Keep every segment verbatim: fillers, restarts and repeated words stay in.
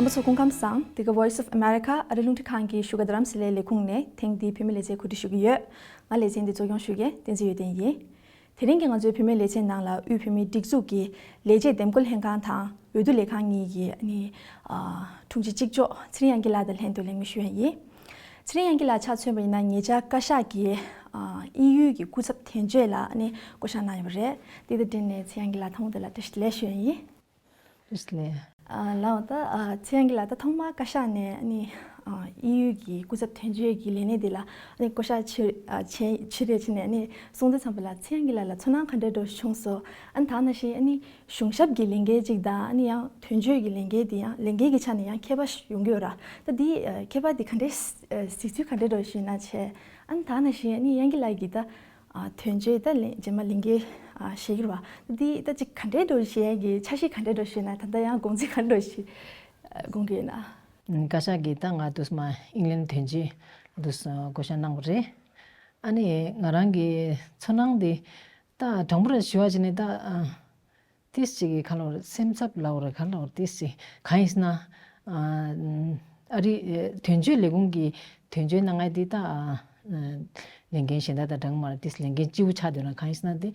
རྣམ་པ་ཚོ་སྐུ་ཁམས་བཟང་། འདི་ག་Voice of America ཨ་རི་རླུང་འཕྲིན་ཁང་གི་བཞུགས་སྒར་རྡ་རམ་ས་ལའི་ལས་ཁུངས་ནས་ཐེངས་འདིའི་བོད་མི་ལེ་ཚན་གོ་སྒྲིག་ཞུ་གི་ཡོད། ང་ལེ་ཚན་འདི་གཙོ་སྐྱོང་ཞུ་མཁན་བསྟན་འཛིན་ཡོན་ཏན་ཡིན། དེ་རིང་གི་ང་ཚོའི་བོད་མི་ལེ་ཚན་ནང་ལ་དབུས་བོད་མིའི་སྒྲིག་འཛུགས་ཀྱི་ལས་བྱེད་འདེམས་བསྐོ་ལྷན་ཁང་དང་འོས་བསྡུ་ལས་ཁང་གཉིས་ཀྱི་ཨ་ནི་ཨ་དྲུང་ཆེ་གཅིག་ལྕོགས་ཚེ་རིང་དབྱངས་སྐྱིད་ལགས་དང་ལྷན་དུ་ལེགས་སྨོན་ཞུ་ཡ་ཡིན། ཚེ་རིང་དབྱངས་སྐྱིད་ལགས་ཆ་མཚོན་པ་ཡིན་ན་ཉེ་ཆར་བཀའ་ཤག་གིས་ཨ་དབྱིན་ཡུལ་གྱི་སྐུ་ཚབ་དོན་གཅོད་ལ་ཨ་ནི་བསྐོ་བཞག་གནང་ཡོད་པ་རེད། དེ་དང་འབྲེལ་ནས་ཚེ་རིང་དབྱངས་སྐྱིད་ལགས་ཐོག་མ་དེ་ལ་བཀྲ་ཤིས་བདེ་ལེགས་ཞུ་ཡ་ཡིན། བཀྲ་ཤིས་བདེ་ལེགས། ཨ་ལགས་ད་ཨ་ཚེ་རིང་དབྱངས་སྐྱིད་ལགས་ད་ཐོག་མར་བཀའ་ཤག་ནས་ཨ་ནི་ཨ་དབྱིན་ཡུལ་གྱི་སྐུ་ཚབ་དོན་གཅོད་ཀྱི་ལས་གནས་དེ་ལ་ཨ་ནི་བསྐོ་བཞག་བྱས་ཨ་བྱས་བྱས་རེད་བྱས་ནས་ཨ་ནི་སོང་ཙང་ཙམ་པ་ལ་ཚེ་རིང་དབྱངས་སྐྱིད་ལགས་ལ་ཚོར་སྣང་ག་འདྲ་འདྲ་བྱུང་སོང་། ཨ་ནི་ད་ནང་བཞིན་ཨ་ནི་གཞུང་ཞབས་ཀྱི་ལས་འགན་ཅིག་དང་ཨ་ནི་ཡང་དོན་གཅོད་ཀྱི་ལས་འགན་དེ་ཡང་ལས་འགན་གྱི་ཆ་ནས་ཡང་ཁྱད་པར་ཡོང་གི་ཡོད་ར། ད་འདི་ཨ་ཁྱད་པར་འདི་ག་འདྲའི་ཨ་གཟིགས་ཚུལ་ག་འདྲ་འདྲ་ཞིག་ན་བྱས། ཨ་ནི་ད་ནང་བཞིན་ཨ་ནི་དབྱངས་སྐྱིད་ལགས་ཀྱིས་ད་ཨ་དོན་གཅོད་ད་ལས་རྗེས་མ་ལས་འགན་ཨ་བཞེས་ཀྱི་རེད་བ། ད་འདི་ད་ཅིག་ག་འདྲའི་འདྲ་ཞིག་གི་འཆར་གཞི་ག་འདྲའི་འདྲ་ཞིག་ན་ད་ལྟ་ཡང་དགོངས་ཚུལ་ག་འདྲ་ཞིག་ཨ་དགོངས་ཀྱི་ཡོད་ན། ཨ་བཀའ་ཤག་གིས་ད་ང་དུས་མ་ཨིང་ལན་དོན་གཅོད་དུས་བསྐོ་བཞག་གནང་བ་རེད། ཨ་ནི་ང་རང་གི་ཚོར་སྣང་འདི་ད་དྲང་པོ་ར་ཞུ་བ་བྱས་ནས་ད་ཨ་ཏིས་ཅིག་གི་ཁ་ལོ་སེམས་འཚབ་ལའོ་ར་ཁ་ལོ་ཏིས་ཅིག་གང་ཡིན་ཟེར་ན། ཨ་ཨ་རི་དོན་གཅོད་ལས་ཁུངས་ཀྱི་དོན་གཅོད་གནང་མཁན་དེ་ད་ལས་འགན་གཞན་དག་དང་འདྲ་མ་རེད། ཏིས་ལས་འགན་ལྕི་བོ་ཆགས་འདུག་ན་གང་ཡིན་ཟེར་ན་དེ་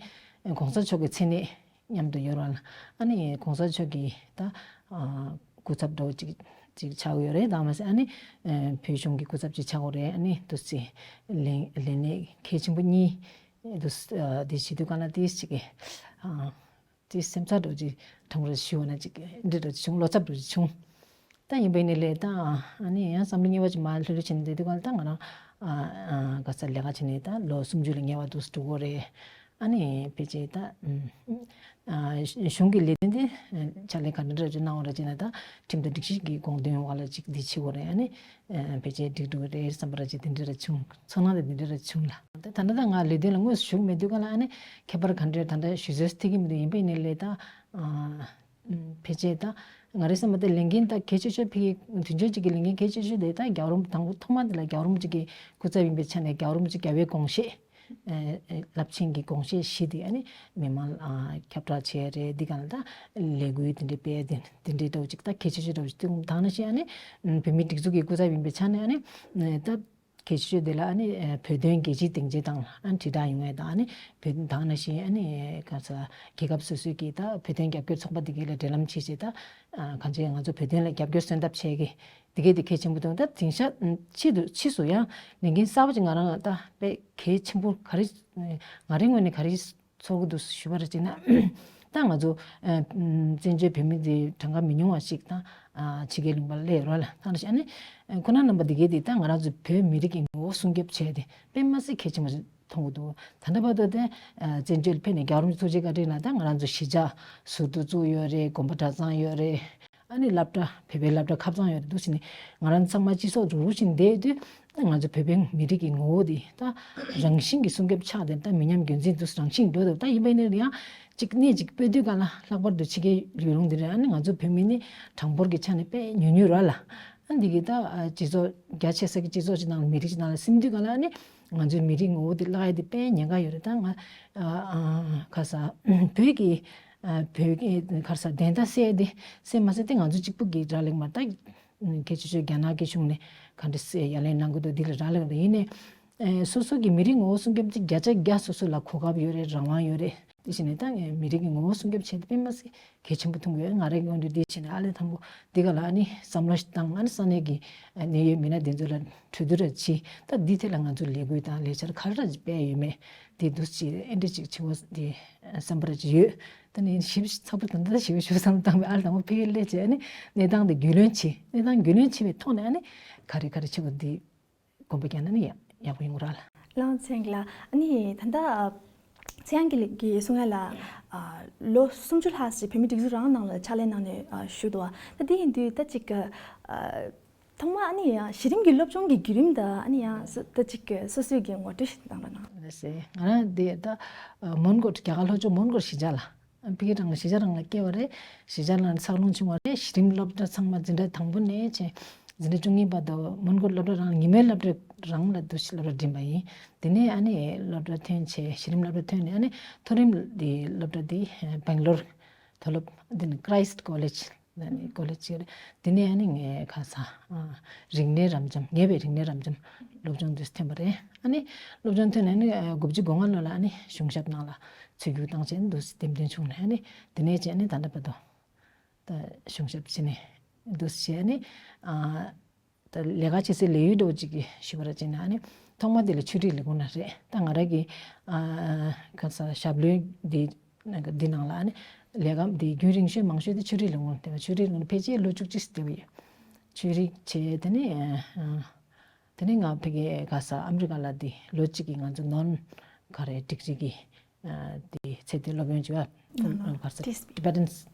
གོང་ས་མཆོག་གི་མཚན་གནས་མཉམ་དུ་ཡོད་ར་ལ། ཨ་ནི་གོང་ས་མཆོག་གི་ད་སྐུ་ཚབ་འདྲ་བོ་ཅིག་ཅིག་ཆགས་ཡོད་རེད། ད་མ་ཟད་ཨ་ནི་བོད་གཞུང་གི་སྐུ་ཚབ་ཅིག་ཆགས་ཡོད་རེད། ཨ་ནི་ཏིས་ཅིག་ལས་ལས་གནས་གལ་ཆེན་པོ་གཉིས་ཏིས་དེ་བྱེད་དུས་གང་ལ་ཏིས་ཅིག་གི་དེ་སེམས་འཚབ་འདྲ་ཅིག་དྲང་པོ་ཞུ་བ་ན་ཅིག་འདི་འདྲ་ཅིག་བྱུང་། བློ་འཚབ་འདྲ་ཅིག་བྱུང་། ད་ཡིན་པ་ཡིན་ནའི་ལས་ད་ཨ་ནི་ཡང་བསམ་བློ་གཉིས་པ་ཅིག་མར་ལྷོད་ལྷོད་བྱས་ནས་བསྡད་དུས་གང་ལ་ད་ང་རང་ཨ་ག་ས་ལས་ཀ་བྱས་ནས་ད་ལོ་སུམ་ཅུ་ལ་ཉེ་བ་འདུག་འགྲོ་གི་རེད། ཨ་ནི་ཕལ་ཆེར་ད་ཨ་གཞུང་གི་ལས་དོན་དེ་ཕྱག་ལས་ག་འདྲ་འདྲ་ཅིག་གནང་བ་རེད་ཅེ་ན་ད་ཁྲིམས་དང་སྒྲིག་གཞི་གི་དགོངས་དོན་འོག་ལ་ཅིག་འདི་བྱེད་དགོས་རེད། ཨ་ནི་ཕལ་ཆེར་འགྲིག་འགྲོ་གི་རེད་བསམ་པ་ར་ཅིག་དེ་འདྲ་ར་བྱུང་། ཚོར་སྣང་དེ་འདི་འདྲ་ར་བྱུང་ལ། ད་ད་ལྟ་ད་ང་ལས་དོན་ལ་དངོས་སུ་ཞུགས་མེད་དུས་གང་ལ་ཨ་ནི་ཁྱད་པར་ག་འདྲ་ད་ལྟ་ཞུ་སྲོལ་ཐིག་གི་མི་འདུག་ཡིན་པ་ཡིན་ནའི་ལས་ད་ཨ་ཕལ་ཆེར་ད་ང་རའི་བསམ་པ་དེ་ལས་འགན་ད་གལ་ཆེ་ཤོས་ཕ་གི་དོན་གཅོད་ཅིག་གི་ལས་འགན་གལ་ཆེ་ཤོས་དེ་ད་རྒྱལ་བ་རིན་པོ་དང་པོ་ཐོག་མ་དེ་ལ་རྒྱལ་བ་རིན་པོ་ཆེ་གི་སྐུ་ཚབ་ཡིན་པའི་ཆ་ནས་རྒྱལ་བ་རིན་པོ་ཆེ་རྒྱལ་བའི་དགོངས་བཞེད་ཨ་རླབས་ཆེན་གྱི་དགོངས་བཞེད་བཞི་དེ་ཨ་ནི་མི་མང་ལ་ཁྱབ་བསྒྲགས་བྱས་རེད། འདི་གང་ལ་ད་ལས་འགུལ་དེ་འདྲའི་སྤེལ་དེ་དེ་འདྲའི་འདྲ་བོ་ཅིག་ད་གལ་ཆེ་ཤོས་འདྲ་བོ་ཅིག་དེ་ད་ནང་བཞིན་ཨ་ནི་བོད་མིའི་སྒྲིག་འཛུགས་ཀྱི་སྐུ་ཚབ་ཡིན་པའི་ཆ་ནས་ཨ་ནི་ད་གལ་ཆེ་ཤོས་དེ་ལ་ཨ་ནི་བོད་དོན་རྒྱལ་སྤྱིའི་སྡིངས་ཆའི་སྟེང་ལ་ཨ་ནི་དྲིལ་བསྒྲགས་ཡོང་ཡས་དང་། ཨ་ནི་བོད་དོན་དང་ནང་བཞིན་ཨ་ནི་ག་ས་རྒྱལ་ཁབ་སོ་སོའི་གི་ད་བོད་དོན་རྒྱབ་སྐྱོར་ཚོགས་པ་དེ་གའི་ལ་འབྲེལ་ལམ་བྱེད་བྱེད་ད་གང་ཅི་ང་ཚོ་བོད་དོན་ལ་རྒྱབ་སྐྱོར་སོན་ཐབས་བྱེད་གི་དེ་གའི་དེ་གལ་ཆེན་པོ་འདུག་ད་དེང་ཤ་ཕྱིས་དུ་ཕྱིས་སུ་ཡང་ལས་འགན་གསར་པ་ཅིག་ང་རང་ད་དཔེ་གལ་ཆེན་པོ་ག་རེ་ང་རའི་ངོས་ནས་ག་རེ་ཚོར་གི་འདུག་ཞུ་བ་རེད་ཅེ་ན། ད་ང་ཚོ་ཨ་བཙན་བྱོལ་བོད་མི་འདི་གྲངས་ཀ་མི་ཉུང་བ་ཞིག་དང་ཨ་ཕྱི་རྒྱལ་ལུང་པ་སླེབས་རོགས་ལ་ད་ནི་ཨ་ནི་ཁོ་ན་རྣམ་པ་འདི་གས་འདི་ད་ང་རང་ཚོ་བོད་མི་རིགས་ཀྱི་ངོ་བོ་སྲུང་སྐྱོབ་བྱས་ཏེ་དཔེ་མ་སྲིད་གལ་ཆེན་པོ་ཞིག་མཐོང་གི་འདུག་ད་ལྟ་བར་དུ་དེ་ཨ་བཙན་བྱོལ་ཕེབས་ནས་རྒྱལ་བ་རིན་པོ་ཆེ་ཐུགས་རྗེ་བཀའ་དྲིན་ལ་ད་ང་རང་ཚོ་གཞིས་ཆགས་ཟུར་དུ་བཙུགས་ཡོད་རེད། དགོན་པ་གྲྭ་ཚང་ཡོད་རེད། ཨ་ནི་སློབ་གྲྭ་བོད་པའི་སློབ་གྲྭ་ཁ་ཚང་ཡོད་རེད་འདུག་ཟེར་ནས་ང་རང་ཚང་མ་སྤྱི་ཚོགས་རུག་རུག་བཞིན་བསྡད་དུས་ང་ཚོ་བོད་པའི་མི་རིགས་ཀྱི་ངོ་བོ་དེ་ད་རང་བཞིན་གྱི་སྲུང་སྐྱོབ་ཆགས་ཏེ་ད་མི་ཉམས་རྒྱུན་འཛིན་དུ་རང་བཞིན་འགྲོ་འདུག་ད་ཡིན་པ་ཡིན་ན་ཡང་གཅིག་གནས་གཅིག་སྤོས་དུས་གང་ལ་ལྷག་པར་དུ་ཕྱི་རྒྱལ་ཡུལ་ལུང་འདི་རེད། ཨ་ནི་ང་ཚོ་བོད་མི་ནི་གྲངས་འབོར་གྱི་ཆ་ནས་དཔེ་ཉུང་ཉུང་རེད་ལ། ཨ་འདི་གི་ད་སྤྱི་ཚོགས་རྒྱ་ཆེ་ས་གི་སྤྱི་ཚོགས་ཀྱི་ནང་ལ་མི་རིགས་ཀྱི་ནང་ལ་སིམ་དུས་གང་ལ་ཨ་ནི་ང་ཚོའི་མི་རིགས་ངོ་བོ་དེ་བརླག་ཡ་དེ་དཔེ་ཉེན་ཁ་ཡོད་རེད། ད་ང་ཁ་ས་བོད་ཀྱི་བོད་ཀྱི་ཁ་ས་བདེན་མཐའ་གསལ་ཏེ་གསལ་མ་གསལ་ཏེ་ང་ཚོ་གཅིག་པུ་གི་རག་ལས་མ་ད་གལ་ཆེ་ཤོས་རྒྱ་ནག་གི་གཞུང་ནས་ག་འདྲ་སེ་ཡ་ལན་གནང་གི་འདུག་འདི་ལ་རག་ལས་མ་ད་ཡིན་ནས་སོ་སོ་གི་མི་རིགས་ངོ་བོ་སྲུང་སྐྱོབ་ཅིག་བརྒྱ་ཆ་བརྒྱ་སོ་སོ་ལ་གོ་སྐབས་ཡོད་རེད། རང་དབང་ཡོད་རེད། དེ་བཞིན་ནས་ད་ངས་མི་རིགས་ཀྱི་ངོ་བོ་སྲུང་སྐྱོབ་བྱེད་དེ་དཔེ་མ་སྲིད་གལ་ཆེན་པོ་མཐོང་གི་ཡོད། ང་རའི་ངོས་ནས་འདི་བྱས་ནས་ཨ་ལས་དང་པོ་འདི་ག་ལ་ཨ་ནི་བསམ་བློ་ཞིག་བཏང་། ཨ་ནི་ས་གནས་ཀྱི་གནད་ཡོད་མི་སྣ་དེ་ཚོ་ལ་གྲོས་བསྡུར་ར་བྱས། ད་འདི་ཐད་ལ་ང་ཚོ་ལས་འགུལ་དང་ལས་འཆར་ག་རེ་ར་སྤེལ་ཡོད་མེད་དེ་འདུག་ཅིག་ཨེ་འདྲ་ཅིག་བྱེད་དགོས་དེ་བསམ་པ་ར་ཅིག་ཡོད། ད་ནི་ཞིབ་ཚགས་པོ་ད་ལྟ་ཞིབ་ཞིབ་བསམ་བློ་བཏང་བའི་ཨ་ལས་དང་པོ་ཕ་གིར་སླེབས་བྱས་ཨ་ནི་གནས་སྟངས་དེ་རྒྱུས་ལོན་བྱས། གནས་སྟངས་རྒྱུས་ལོན་བྱས་པའི་ཐོག་ནས་ཨ་ནི་ག་རེ་ག་རེ་བྱེད་དགོས་འདི་དགོངས་པ་བརྒྱབ་ན་ནི་ཡག་ཡག་པོ་ཡོང་གི་རེད་ལ། ལགས་ཚེ་རིང་ལགས། ཨ་ནི་ད་ལྟ་ཚེ་རིང་གི་གི་གསུང་ཡ་ལ་ལོ་སུམ་ཅུ་ལྷག་ཅིག་བོད་མིའི་སྒྲིག་འཛུགས་རང་ནང་ལ་ཕྱག་ལས་གནང་ནས་བཞུགས་འདུག་ད་དེ་ཡིན་དུས་ད་ཅིག་ཐོག་མ་ཨ་ནི་ཡང་གཞི་རིམ་གྱི་སློབ་སྦྱོང་གི་བརྒྱུད་རིམ་དང་ཨ་ནི་ཡང་ད་ཅིག་སོ་སོའི་གི་ངོ་སྤྲོད་ཞིག་གནང་རོགས་གནང་། ལགས་སེ། ང་རང་འདི་ད་མོན་གྷོ་རྒྱ་གར་ལྷོ་ཕྱོགས་མོན་གྷོ་གཞིས་ཆགས་ལ། ཕ་གི་རང་ལ་གཞིས་ཆགས་རང་ལ་སྐྱེས་པ་རེད། གཞིས་ཆགས་རང་ལ་འཚར་ལོངས་བྱུང་བ་རེད། གཞི་རིམ་སློབ་གྲྭ་ཚང་མ་འཛིན་གྲྭ་དང་པོ་ནས་བྱས་འཛིན་གྲྭ་བཅུ་གཉིས་བར་དུ་མོན་གྷོ་སློབ་གྲྭ་རང་ཉི་མའི་སློབ་གྲྭ་རང་ལ་འདུག་སློབ་གྲྭ་འགྲིམས་པ་ཡིན། དེ་ནས་ཨ་ནི་སློབ་གྲྭ་ཐོན་བྱས་གཞི་རིམ་སློབ་གྲྭ་ཐོན་ནས་ཨ་ནི་མཐོ་རིམ་དེ་སློབ་གྲྭ་དེ་སྦེང་ལོར་མཐོ་སློབ་དེ་ནི་Christ College ཨ་ནི་ཀོ་ལེ་ཇི་ཅིག་རེད། དེ་ནས་ཨ་ནི་ངས་ཁ་སང་ཨ་རིག་གནས་རབ་འབྱམས། ཉེ་བའི་རིག་གནས་རབ་འབྱམས་སློབ་སྦྱོང་དུ་ཐོན་པ་རེད། ཨ་ནི་སློབ་སྦྱོང་ཐོན་ནས་ཨ་ནི་ཨ་དགུ་བཅུ་གོ་ལྔ་ལོ་ལ་ཨ་ནི་གཞུང་ཞབས་ནང་ལ་ཚུད་རྒྱུ་བཏང་བྱས་འདུག་འདེམས་ཐོན་བྱུང་ནས། ཨ་ནི་དེ་ནས་བྱས་ཨ་ནི་ད་ལྟ་བར་དུ་ད་གཞུང་ཞབས་བྱས་ནས་འདུག་བྱས། ཨ་ནི་ཨ་ད་ལས་ཀ་བྱེད་སའི་ལས་ཡུལ་འདྲ་བོ་ཅིག་གི་ཞུ་བ་ར་བྱས་ན། ཨ་ནི་ཐོག་མ་དེ་ལ་ཆོས་རིག་ལས་ཁུངས་ནང་རེད། ད་ང་རང་གི་ཨ་ག་ས་ཞབས་ལོན་འདི་འདི་ནང་ལ་ཨ་ནི་ལས་ཀ་འདི་རྒྱུན་རིང་ཤོས་མང་ཤོས་དེ་ཆོས་རིག་ལས་ཁུངས། དེ་བ་ཆོས་རིག་ལས་ཁུངས་ཕལ་ཆེར་ལོ་བཅུ་གཅིག་ཙམ་བསྡད་པ་ཡོད། ཆོས་རིག་བྱས། དེ་ནས་ཨ་དེ་ནས་ང་ཕ་གི་ག་ས་ཨ་མི་རི་ཀ་ལ་འདི་ལོ་གཅིག་གི་ང་ཚོ་ནོན་ག་རེ་ཌིག་རི་གི་ཨ་དེ་ཚད་ལྡན་སློབ་ཡོན་བྱས་པ། ནོ་ནོ། ག་ས་ཊི་ཨེས་པི། Tibetan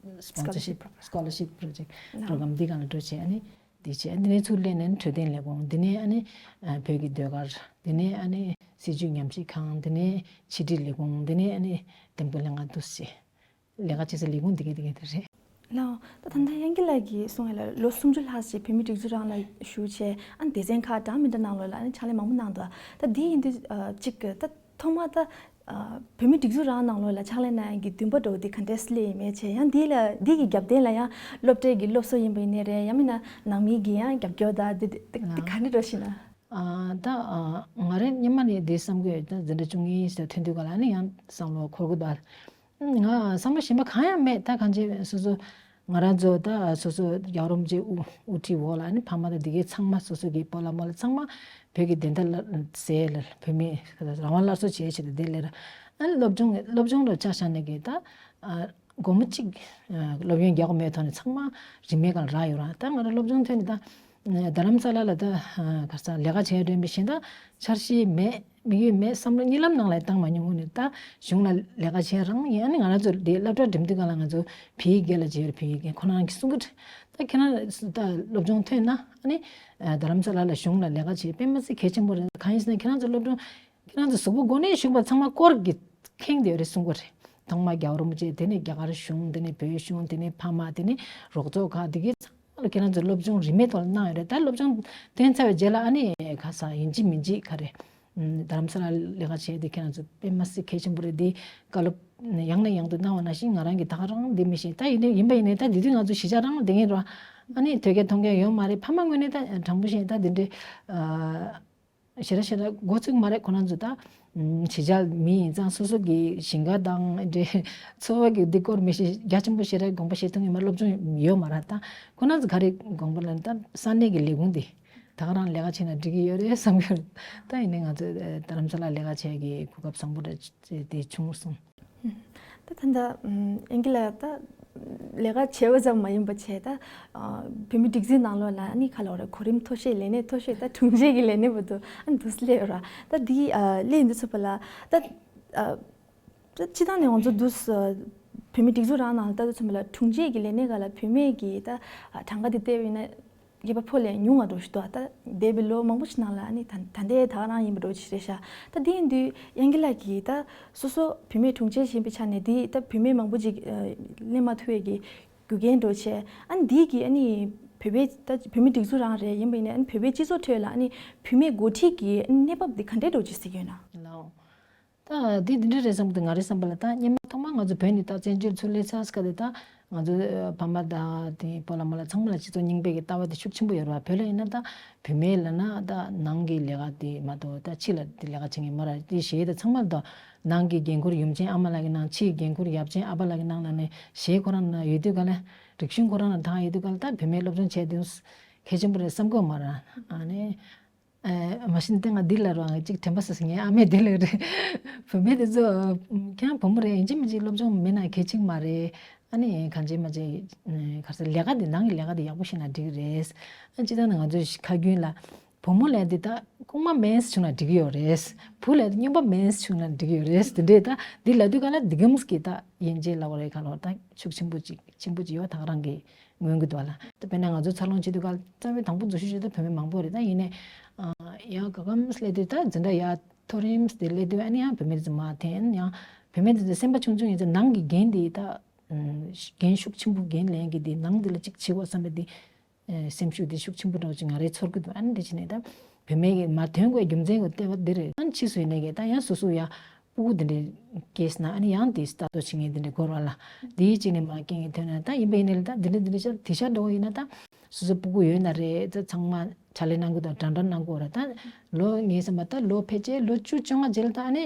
Sponsorship Scholarship Program། Scholarship Project Program། འདི་སྒང་ལ་འགྲོ་བྱས། ཨ་ནི་འདི་བྱས། ཨ་ནི་འདི་ནས་ཚུར་སླེབས་ནས་འཕྲོད་བསྟེན་ལས་ཁུངས། འདི་ནས་ཨ་ནི་ཨ་བོད་ཀྱི་ཟློས་གར། འདི་ནས་ཨ་ནི་སྲིད་བྱུས་ཉམས་ཞིབ་ཁང་། འདི་ནས་ཕྱི་དྲིལ་ལས་ཁུངས། འདི་ནས་ཨ་ནི་འདེམས་བསྐོ་ལྷན་ཁང་འདུག་སེ། ལས་ཀ་བྱེད་སའི་ལས་ཁུངས་འདི་གས་འདི་གས་དེ་རེད། ལགས། ད་ད་ལྟ་དབྱངས་སྐྱིད་ལགས་ཀྱིས་གསུངས་ཡ་ལ་ལོ་སུམ་ཅུ་ལྷག་ཅིག་བོད་མིའི་སྒྲིག་འཛུགས་རང་ལ་ཞུགས་བྱས། ཨ་ནི་སྡེ་ཚན་ཁག་འདྲ་མི་འདྲ་ནང་ལོགས་ལ་ཨ་ནི་ཕྱག་ལས་མང་པོ་གནང་འདུག་ད་འདི་ཡིན་དུས་ཨ་གཅིག་གི་ད་ཐོག་མ་ད་ཨ་བོད་མིའི་སྒྲིག་འཛུགས་རང་ནང་ལོགས་ལ་ཕྱག་ལས་གནང་ཡ་གི་འདུན་པ་འདྲ་བོ་འདི་ག་འདྲས་སླེབས་ཡིན་མེད་བྱས། ཡང་འདི་ལ་འདི་གི་རྒྱབ་རྟེན་ལ་ཡང་སློབ་གྲྭའི་གི་སློབ་གསོ་ཡིན་པ་ཡིན་ནའི་རེད། ཡང་མིན་ན་ནང་མི་གི་ཡང་རྒྱབ་སྐྱོར་དང་འདི་འདི་འདི་ག་འདྲ་འདྲ་བོ་ཞིག་ན། ཨ་ད་ཨ་ང་རང་སྔོན་མ་ནས་འདི་བསམ་གྱི་ཡོད། ད་འཛིན་གྲྭ་བཅུ་གཉིས་ཟེར་ཐོན་དུས་ག་ལ་ནི་ཡང་བསམ་བློ་འཁོར་གྱི་འདུག་ང་བསམ་བློ་གཞན་པ་གང་ཡང་མེད། ད་གང་ཅི་སོ་སོ་ང་རང་ཚོ་ད་སོ་སོ་རྒྱལ་བ་རིན་པོ་ཆེའི་དབུ་དབུ་ཁྲིད་འོག་ལ་ནི་ཕ་མ་དང་འདི་གའི་ཚང་མ་སོ་སོ་གི་སྤོ་ལགས་རྨོ་ལགས་ཚང་མ་བོད་ཀྱི་བདེན་མཐའ་ལ་ཟེར་ལ་བོད་མི་རང་དབང་སླར་གསོ་བྱེད་ཆེད་དུ་འདི་ལས་ར། ཨ་ནི་སློབ་སྦྱོང་སློབ་སྦྱོང་ལ་ཆ་བཞག་ནས་གི་ད་ཨ་སྒོར་མོ་གཅིག་ཨ་སློབ་ཡོན་རྒྱག་དགོས་མེད་ཐོག་ནས་ཚང་མ་རིན་མེད་སྒང་རག་ཡོད་ར། ད་ང་རང་སློབ་སྦྱོང་ཐོན་ནས་ད་རྡ་རམ་ས་ལ་ལ་ད་ཨ་ག་ས་ལས་ཀ་བྱེད་འདོད་པའི་གཞན་དག་འཆར་གཞི་མེད། དམིགས་ཡུལ་མེད། བསམ་བློ་གཉིད་ལམ་ནང་ལ་བཏང་མ་མྱོང་། ནས་ད་གཞུང་ལ་ལས་ཀ་བྱེད་རང་ཡིན། ཨ་ནི་ང་རང་ཚོ་འདི་སློབ་གྲྭ་འགྲིམ་དུས་སྒང་ལ་ང་ཚོ་བོད་ཡིག་སྒེར་ལ་བྱེད་ཡོད་རེད། བོད་ཡིག་སྒེར་ཁོ་རང་གིས་གསུང་གི་རེད། ད་ཁྱེད་རང་ད་སློབ་སྦྱོང་ཐོན་ན་ཨ་ནི་རྡ་རམ་ས་ལ་ལ་གཞུང་ལ་ལས་ཀ་བྱེད་དཔེ་མ་སྲིད་གལ་ཆེན་པོ་རེད། གང་ཡིན་ཟེར་ན་ཁྱེད་རང་ཚོ་སློབ་སྦྱོང་ཁྱེད་རང་ཚོ་གཟུགས་པོ་མགོ་ནས་གཞུག་བར་ཚང་མ་སྐོར་གྱི་ཁེངས་བསྡད་ཡོད་རེད་གསུང་གི་རེད། ཐོག་མ་རྒྱལ་བ་རིན་པོ་ཆེ། དེ་ནས་རྒྱ་གར་གཞུང་། དེ་ནས་བོད་གཞུང་། དེ་ནས་ཕ་མ། དེ་ནས་རོགས་ཚོགས་ཁག་འདི་གའི་ཚང་མ་ལ་ཁྱེད་རང་ཚོ་སློབ་སྦྱོང་རིན་མེད་ཐོག་ལ་གནང་ཡོད་རེད། ད་སློབ་སྦྱོང་ཐོན་ཚར་བའི་རྗེས་ལ་ཨ་ནི་ག་ས་ཡིན་གཅིག་མིན་གཅིག་ག་རེ་རྡ་རམ་ས་ལ་ལས་ཀ་བྱས་ཏེ་ཁྱེད་རང་ཚོ་དཔེ་མ་སྲིད་གལ་ཆེན་པོ་རེད། འདི་བཀའ་སློབ་ཡང་ནས་ཡང་དུ་གནང་བ་ནང་བཞིན་ང་རང་གིས་ད་ག་རང་འདི་མི་ཤེས། ད་ཡིན་ནའི་ཡིན་པ་ཡིན་ནའི་ད་འདི་དུས་ང་ཚོ་གཞིས་ཆགས་རང་བསྡད་མཁན་རེད། ཨ་ནི་ཐོས་རྒྱ་མཐོང་རྒྱ་ཡོད་མ་རེད། ཕ་མ་ངོས་ནས་ད་དྲང་པོ་བཤད་ད་འདི་འདྲའི་ཨ། ཞེ་དྲག་ཞེ་དྲག་མགོ་ཚོད་མ་རེད། ཁོ་རང་ཚོ་ད་ཨམ་གཞིས་ཆགས་མི་ཡིན་ཙང་སོ་སོ་གི་ཞིང་ཁ་དང་འདྲེ་འཚོ་བ་གི་འདི་སྐོར་མི་ཤེས། རྒྱ་ཆེན་པོ་ཞེ་དྲག་དགོངས་པ་བཞེས་ཐུབ་ངེས་མ། སློབ་སྦྱོང་ཡོད་མ་རེད། ད་ཁོ་རང་ཚོ་ག་རེ་དགོངས་པ་ལ་ད་ས་གནས་ཀྱི་ལས་ཁུངས་འདི་ད་ག་རང་ལས་ཀ་བྱས་ན་འགྲིག་གི་ཡོད་རེད་བསམ་གི་རེད། ད་ཡིན་ནའི་ང་ཚོ་ཨ་རྡ་རམ་ས་ལ་ལས་ཀ་བྱེད་ཀྱི་གོ་སྐབས་བཟང་པོ་རེད་དེ་བྱུང་སོང་། ད་ད་ལྟ་ཨེན་ཀི་ལ་ད་ལས་ཀ་བྱས་པ་ཙམ་མ་ཡིན་པ་བྱས། ད་བོད་མི་སྒྲིག་འཛུགས་ནང་ལོགས་ལ་ཨ་ནི་ག་ལབ་རེད། གོ་རིམ་མཐོ་ཤོས་ལས་གནས་མཐོ་ཤོས་ད་དྲུང་ཆེ་གི་ལས་གནས་བར་དུ་ཨ་ནི་འདུག་སེ་སླེབས་ཡོད་ར། ད་འདི་སླེབས་ཡོང་དུས་ཚོད་པ་ལ་ད་ད་སྤྱི་བཏང་ནས་ང་ཚོ་འདུག་སེ་བོད་མི་སྒྲིག་འཛུགས་རང་ནང་ལ་ལྟ་དུས་ཚོད་པ་ལ་དྲུང་ཆེ་གི་ལས་གནས་སྒང་ལ་བུད་མེད་ཀྱི་ད་གྲངས་ཀ་དེ་བལྟས་པ་ཡིན་ན། སྐྱེས་པ་ཕོ་ལས་ཉུང་བ་འགྲོ་ཞིག་འདུག་ད་འདས་པའི་ལོ་མང་པོ་ཞིག་ནང་ལ་ཨ་ནི་ད་ད་ལྟའི་ད་ག་རང་ཡིན་པ་འགྲོ་ཞིག་རེད་ཤག་ད་དེ་ཡིན་དུས་ཨེན་ཀི་ལགས་ཀྱིས་ད་སོ་སོ་བུད་མེད་དྲུང་ཆེ་ཡིན་པའི་ཆ་ནས་དེ་ད་བུད་མེད་མང་པོ་ཅིག་ཨ་སླེབས་མ་ཐུབ་པའི་གི་རྒྱུ་རྐྱེན་འགྲོ་བྱས། ཨ་ནི་འདི་གི་ཨ་ནི་བོད་པའི་ད་བོད་མི་སྒྲིག་འཛུགས་རང་རེད། ཡིན་པ་ཡིན་ནའི་ཨ་ནི་བོད་པའི་སྤྱི་ཚོགས་ཁྲོད་ལ་ཨ་ནི་བུད་མེད་འགོ་ཁྲིད་ཀྱི་ཨ་ནི་གནས་བབ་འདི་ག་འདྲས་འགྲོ་ཅིག་གཟིགས་ཡོད་ན། ལའོ། ད་འདི་འདི་འདྲ་རེད་བསམ་གི་འདུག་ང་རེ་བསམ་པ་ལ་ད་སྔོན་མ་ཐོག་མར་ང་ཚོ་བོད་ནས་ད་བཙན་བྱོལ་ཚུར་སླེབས་ཚར་སྐབས་དེ་ད་ང་ཚོ་ཕ་མ་དང་དེ་སྤོ་ལགས་རྨོ་ལགས་ཚང་མ་ལ་སྤྱི་ཚོགས་རྙིང་པའི་གི་ལྟ་བ་དེ་ཤུགས་ཆེན་པོ་ཡོད་རེད་བ། བོད་ལ་ཡིན་ན་ད་བུད་མེད་ལབ་ན་ད་ནང་གི་ལས་ཀ་དེ་མ་གཏོགས་ད་ཕྱི་ལ་དེ་ལས་ཀ་བྱེད་མཁན་མ་རེད། དེ་གཞས་དེ་ཚང་མ་ད་ནང་གི་འགན་ཁུར་ཡུམ་ཆེན་ཨ་མ་ལགས་ཀྱིས་གནང་། ཕྱིའི་འགན་ཁུར་ཡབ་ཆེན་ཨ་ཕ་ལགས་ཀྱིས་གནང་། ལབ་ནས་གཞས་ཁོ་རང་ན་ཡོད་དུས་ག་ལ་རིག་གཞུང་ཁོ་རང་ན་དང་ཡོད་དུས་ག་ལ་ད་བུད་མེད་སློབ་སྦྱོང་བྱས་དུས་གལ་ཆེན་པོ་རེད་བསམ་གི་མ་རེད། ཨ་ནི། ཨ་མ་གཞི་ནས་ང་འདི་ལ་རང་གཅིག་དྲན་པ་སོ་སོ་ངའི་ཨ་མས་འདི་ལ་རེད། བུད་མེད་དེ་ཚོ་ཁྱེད་རང་བུ་མོ་རེད། ཡིན་གཅིག་མིན་གཅིག་སློབ་སྦྱོང་མེད་ན་གལ་ཆེན་མ་རེད། ཨ་ནི་གང་བྱེད་མ་བྱེད་ག་ས་ལས་ཀ་དེ་ནང་གི་ལས་ཀ་དེ་ཡག་པོ་ཤེས་ན་འགྲིག་རེད། ཨ་སྤྱིར་བཏང་ནས་ང་ཚོའི་ཁ་རྒྱུན་ལ་བུ་མོ་ལབ་དེ་ད་རྐུན་མ་མེད་བྱུང་ན་འགྲིག་གི་ཡོད་རེད། བུ་ལབ་དེ་སྨྱོན་པ་མེད་བྱུང་ན་འགྲིག་གི་ཡོད་རེད། དེ་འདྲས་ད་འདི་ལབ་དུས་ག་ལ་འདི་གམ་གི་ད་ཡན་ཆད་ལབ་པ་རེད། ག་ལོར་ད་ཤུགས་ཆེན་པོ་ཅིག་ཆེན་པོ་ཅིག་ཡོད་ད་ག་རང་གི་མངོན་གྱི་འདུག་ལ། ད་དཔེར་ན་ང་ཚོ་འཚར་ལོངས་བྱེད་དུས་ག་རྩ་བའི་དང་པོ་འཛུལ་ཞུགས་བྱེད་དུས་བུད་མེད་མང་པོ་རེད། ད་ཡིན་ནའི་ཡང་ག་གམ་སླེབས་དུས་ད་འཛིན་གྲྭ་ཡར་མཐོ་རིམ་དེ་སླེབས་དུས་ཨ་ནི་ཡང་བུད་མེད་ཚོ་མར་འཐེན། ཡང་བུད་མེད་ཚོ་སེམས་པ་ཆུང་ཆུང་ཡིན་ཙང་ནང་གི་འགན་དེ་ད་འགན་ཤུགས་ཆེན་པོ་འགན་ལེན་གྱི་དེ་ནང་དེ་ལ་གཅིག་བྱེད་དགོས་བསམ་པའི་དེ་སེམས་ཤུགས་དེ་ཤུགས་ཆེན་པོ་འདྲ་བོ་ཅིག་ང་རའི་ཚོར་གྱི་འདུག་ཨ་ནི་འདི་བྱས་ནས་ད་བུད་མེད་ཀྱི་མར་ཐོན་དགོས་རྒྱུ་མཚན་གྱི་ལྟེ་བ་འདི་རེད། ཨ་ནི་ཕྱིས་སུ་ཡིན་ནའི་གི་ད་ཡང་སོ་སོ་ཡང་ སྤུ་གུ་དེ་འདྲའི་སྐྱེས་ན་ཨ་ནི་ཡང་དེ་ལྟ་རྟོག་བྱེད་མཁན་དེ་འདྲའི་སྐོར་བ་ལ་དེའི་གཅིག་ནས་མ་རྐྱེན་གྱི་ཐོན་ན་ད་ཡིན་པ་ཡིན་ནའི་ད་དེ་འདྲ་དེ་འདྲ་ཤར་དེ་ཤར་འགྲོ་བ་ཡིན་ན་ད་སོ་སོ་སྤུ་གུ་ཡོད་ན་རེད། ད་ཚང་མ་ཕྱག་ལས་གནང་གི་འདུག་འདྲ་འདྲ་གནང་གི་ཡོད་རེད། ད་ལོ་ངས་བསམ་པ་ད་ལོ་ཕལ་ཆེར་ལོ་བཅུ་བཅོ་ལྔ་རྗེས་ལ་ད་ཨ་ནི་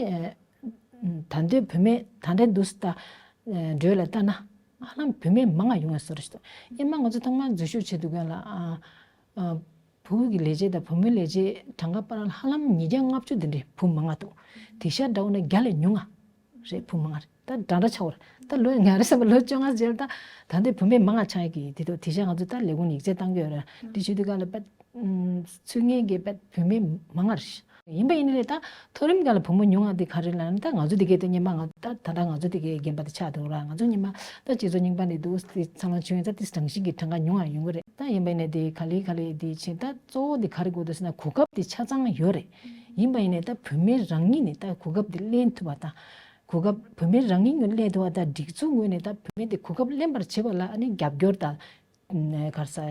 ད་འདོད་བུད་མེད་ད་འདྲའི་འདུག་ད་འགྲོས་ལ་ལྟ་ན་ཧ་ལམ་བུད་མེད་མང་ང་ཡོང་ཡ་བཟོ་འདྲ་ཞིག་འདུག་ཡིན་ན་ང་ཚོ་ཐོག་མར་འཛུལ་ཞུགས་བྱེད་དུས་སྒང་ལ་ཨ། ཨ། བུ་གི་ལས་བྱེད་དང་བུ་མོའི་ལས་བྱེད་གྲངས་ཀ་བར་ལ་ཧ་ལམ་ཉིས་བརྒྱ་ལྔ་བཅུ་དེ་འདྲའི་བུ་མང་ང་འདུག་དེ་ཤར་འདྲ་བོ་ན་བརྒྱ་ལས་ཉུང་ང་རེད། བུ་མང་ང་རེད། ད་འདྲ་འདྲ་ཆགས་པ་རེད། ད་ལོ་ང་རེ་བསམ་པ་ལོ་བཅོ་ལྔ་ཟེར་ད་ད་འདི་བུད་མེད་མང་ང་ཆགས་ཀྱི་དེ་འདུག་དེ་ཤར་ང་ཚོ་ད་ལས་ཁུངས་ཡིག་ཚད་བཏང་གི་ཡོད་རེད། འདི་བྱེད་དུས་སྒང་ལ་པད་ཚུད་ངེས་ཀྱི་པད་བུད་མེད་མང་ང་རེད། ཡིན་པ་ཡིན་ནའི་ད་མཐོ་རིམ་སྒང་ལ་བུ་མོ་ཉུང་ང་དེ་ག་རེ་ལབ་ན་ད་ང་ཚོ་དེ་གའི་ད་སྔོན་མ་ང་ད་ད་ལྟ་ང་ཚོ་དེ་གའི་རྒན་པ་དེ་ཆགས་འདུག་ར། ང་ཚོ་སྔོན་མ་ད་སྤྱི་ཚོགས་རྙིང་པ་ནས་འདུག་དེ་ཚང་མ་བྱུང་ཡིན་ད་དེ་རང་བཞིན་གྱི་གྲངས་ཀ་ཉུང་ང་ཡོང་གི་རེད། ད་ཡིན་པ་ཡིན་ནའི་དེ་ག་ལེ་ག་ལེ་དེ་ཕྱིན་ད་གཙོ་བོ་དེ་ག་རེ་དགོས་འདུག་ཟེར་ན་གོ་སྐབས་དེ་ཆ་ཚང་ཡོད་རེད། ཡིན་པ་ཡིན་ནའི་ད་བུད་མེད་རང་ཉིད་ནས་ད་གོ་སྐབས་དེ་ལེན་ཐུབ་པ་དང་། གོ་སྐབས་བུད་མེད་རང་ཉིད་ངོས་ལེན་ཐུབ་པ་དང་སྒྲིག་འཛུགས་ངོས་ནས་ད་བུད་མེད་དེ་གོ་སྐབས་ལེན་པར་བྱེད་པ་ལ་ཨ་ནི་རྒྱབ་སྐྱོར་དང་། ག་རེ་ཟ།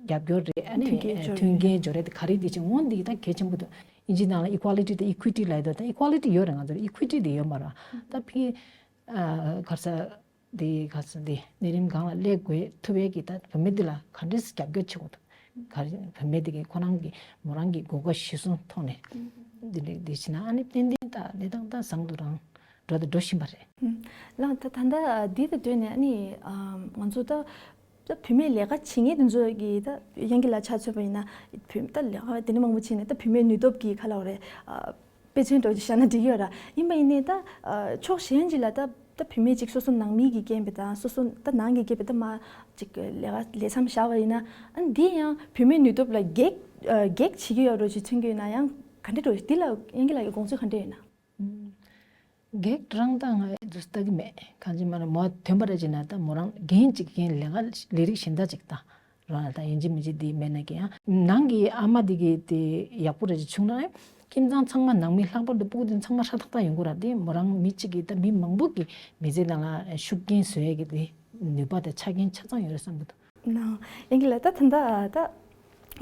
རྒྱབ་སྐྱོར་རེད། ཨ་ནི་མཐུན་རྐྱེན་སྦྱོར་མཐུན་རྐྱེན་སྦྱོར་རེད་དེ་ག་རེ་དེ་ཅིག་འོང་འདི་ད་གལ་ཆེན་པོ་འདུག་ཨིན་ཇི་ནང་ལ་equality དང་equity ལབ་ཡོད་ད་equality ཡོད་རེད། ང་ཚོར་equity དེ་ཡོད་མ་རེད། ད་ཕི་ག་རེ་ཟ་དེ་ག་རེ་ཟ་དེ་གནས་རིམ་སྒང་ལ་སླེབས་དགོས་ཐུབ་ཡས་ཀྱི་ད་བུད་མེད་འདི་ལ་ག་འདྲས་རྒྱབ་སྐྱོར་བྱེད་དགོས་འདུག་ག་རེ་བུད་མེད་དེ་གི་ཁོ་རང་གི་མོ་རང་གི་དགོས་མཁོ་གཞིར་བཟུང་ཐོག་ནས་འདི་འདྲས་འདི་བྱས་ན་ཨ་ནི་ཏན་ཏན་ད་གནས་སྟངས་ད་བཟང་དུ་རང་འགྲོ་དང་འགྲོ་བཞིན་པ་རེད། ལགས་ད་ད་ལྟ་འདི་དང་འབྲེལ་ནས་ཨ་ནི་ང་ཚོ་ད། ད་བུད་མེད་ལས་ཀ་བྱེད་མཁན་དེ་ཚོ་གི་ད་ཡང་གི་ལ་ཆ་མཚོན་པ་ཡིན་ན་བུད་ད་ལས་ཀ་དེ་འདྲ་མང་པོ་བྱས་ནས་ད་བུད་མེད་ནུས་སྟོབས་ཀྱི་ཁ་ལ་བ་རེད། དཔེ་མཚོན་འདྲ་བོ་ཅིག་བཞག་ན་འགྲིག་ཡོད་ར། ཡིན་པ་ཡིན་ནའི་ད་ཕྱོགས་གཞན་ཅིག་ལ་ད་ད་བུད་མེད་ཅིག་སོ་སོ་ནང་མི་གི་རྐྱེན་པས་ད་སོ་སོ་ད་ནང་གི་རྐྱེན་པས་ད་མ་ཅིག་ལས་ཀ་ལས་མཚམས་བཞག་པ་ཡིན་ན་ཨ་འདི་ཡང་བུད་མེད་ནུས་སྟོབས་ལ་གེགས་གེགས་བྱེད་ཀྱི་ཡོད་འདྲ་བོ་ཅིག་མཚོན་གྱི་ཡོད་ན་ཡང་ག་འདྲ་འདྲ་བོ་ཅིག་འདི་ལ་ཡང་གི་ལ་གི་དགོངས་ཚུལ་ག་འདྲ་ཡོད་ན། གེགས་རང་ད་ང་འདུག་ལྟ་གི་མེད། གང་ཅི་མ་རེད་མོ་ཐོན་པ་རེད་ཅེ་ན་ད་མོ་རང་རྒན་གཅིག་རྒན་ལས་ཀ་ལས་རིགས་གཞན་དག་ཅིག་ད་རང་ལ་ད་ཡིན་གཅིག་མིན་གཅིག་འདི་མེད་ན་གི་ཡང་ནང་གི་ཨ་མ་འདི་གི་དེ་ཡག་པོ་རེད་ཅེ་བྱུང་ན་ཁྱིམ་ཚང་ཚང་མ་ནང་མི་ལྷག་པར་དུ་སྤུ་གུ་འདི་ཚང་མ་ཧྲ་ཐག་ཐག་ཡོང་གི་ར། དེ་མོ་རང་མི་གཅིག་གི་ད་མི་མང་པོ་གི་མི་ཚེ་ནང་ལ་ཤུགས་རྐྱེན་བཟོ་ཡས་གི་དེ་ནུས་པ་དང་ཆ་རྐྱེན་ཆ་ཚང་ཡོད་རེད་བསམ་གི་འདུག་ནའང་། ཡང་གི་ལ་ད་ད་ད་ད་